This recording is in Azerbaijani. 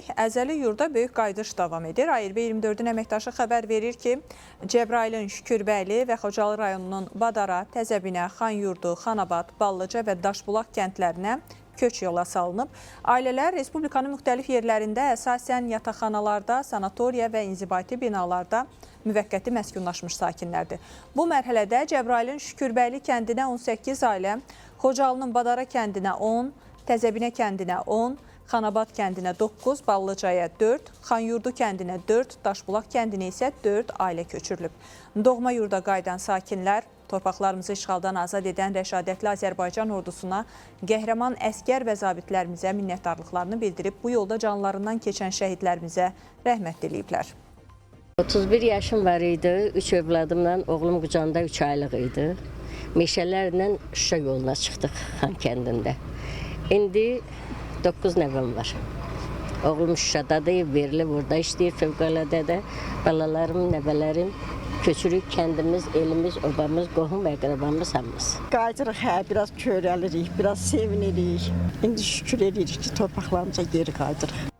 Əzəli yurda böyük qayıdış davam edir. ARB 24-ün əməkdaşı xəbər verir ki, Cəbrayılın Şükürbəyli və Xocalı rayonunun Badara, Təzəbinə, Xanyurdu, Xanabad, Ballıca və Daşbulaq kəndlərinə köç yola salınıb. Ailələr respublikanın müxtəlif yerlərində əsasən yataqxanalarda, sanatoriya və inzibati binalarda müvəqqəti məskunlaşmış sakinlərdir. Bu mərhələdə Cəbrayılın Şükürbəyli kəndinə 18 ailə, Xocalının Badara kəndinə 10, Təzəbinə kəndinə 10, Xanabad kəndinə 9, Ballıcaya 4, Xanyurdu kəndinə 4, Daşbulaq kəndinə isə 4 ailə köçürülüb. Doğma yurda qayıdan sakinlər torpaqlarımızı işğaldan azad edən rəşadətli Azərbaycan ordusuna, qəhrəman əsgər və zabitlərimizə minnətdarlıqlarını bildirib bu yolda canlarından keçən şəhidlərimizə rəhmət diləyiblər. 31 yaşım var idi. 3 övladımla oğlum qucağında 3 aylıq idi. Meşələrlə Şuşa yoluna çıxdıq Xan kəndində. İndi 9 nəvəm var. Oğlum Şuşadadır, verilib burada işləyir fövqəladə də. Balalarım, nəvələrim köçürük kəndimiz, elimiz, obamız, qohum və əqrəbamız hamımız. Qayıdırıq, hə, biraz kövrəlirik, biraz sevinirik. İndi şükür edirik ki, torpaqlarımıza geri qayıdırıq.